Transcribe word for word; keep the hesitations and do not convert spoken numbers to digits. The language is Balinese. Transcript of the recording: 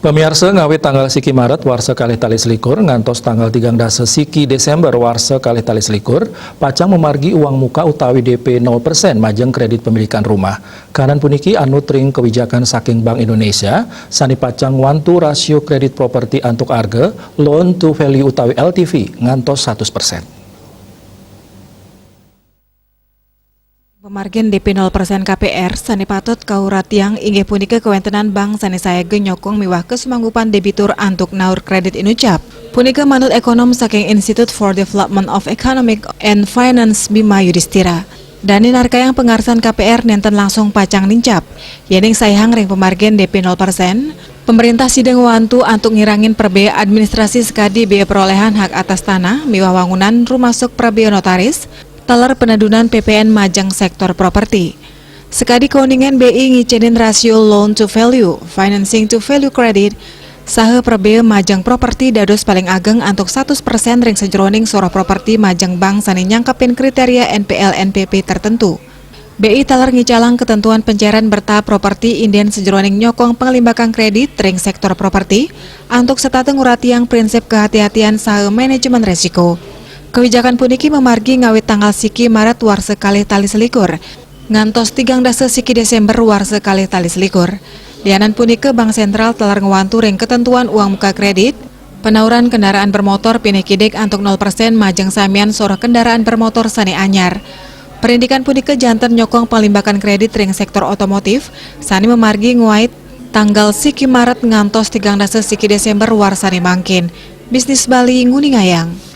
Pamiarsa, ngawit tanggal siki Maret warsa kalih tali selikur ngantos tanggal tigang dasa siki Desember warsa kalih tali selikur, pacang mamargi uang muka utawi D P nol persen majeng kredit pemilikan rumah. Kahanan puniki anut ring kawijakan saking Bank Indonesia, sane pacang ngwantu rasio kredit properti antuk arga, loan to value utawi L T V, ngantos satus persen. Pamargin D P nol persen K P R sane patut kauratiang inggih punika kawentenan bank sane sayaga nyokong miwah kasumanggupan debitur antuk naur kredit inucap. Punika manut ekonom saking Institute for Development of Economic and Finance, Bima Yudhistira. Dane narkayang pangarsan K P R nenten langsung pacang nincap, yening saihang ring pamargin D P nol persen, pemerintah sida ngwantu antuk ngirangin prabea administrasi sakadi bea perolehan hak atas tanah miwah wangunan rumasuk prabea notaris, taler penedunan P P N majeng sektor properti. Sakadi kauningan B I ngicenin rasio loan to value, financing to value credit, saha prabea majeng properti dados paling ageng antuk satus persen ring sajeroning soroh properti majeng bank sane nyangkepin kriteria N P L N P P tertentu. B I taler ngicalang ketentuan pencairan bertahap properti indin sajeroning nyokong panglimbakan kredit ring sektor properti antuk setata nguratiang prinsip kehati-hatian saha manajemen resiko. Kebijakan puniki mamargi ngawit tanggal siki Maret warsa kalih tali selikur ngantos tigang dasa siki Desember warsa kalih tali selikur. Lianan punika, Bank Sentral taler ngwantu ring ketentuan uang muka kredit, penauran kendaraan bermotor pineh kidik antuk nol persen majeng samian soroh kendaraan bermotor sane anyar. Perindikan punika janten nyokong panglimbakan kredit ring sektor otomotif, sane mamargi ngwait tanggal siki Maret ngantos tigang dasa siki Desember warsane mangkin. Bisnis Bali nguningayang.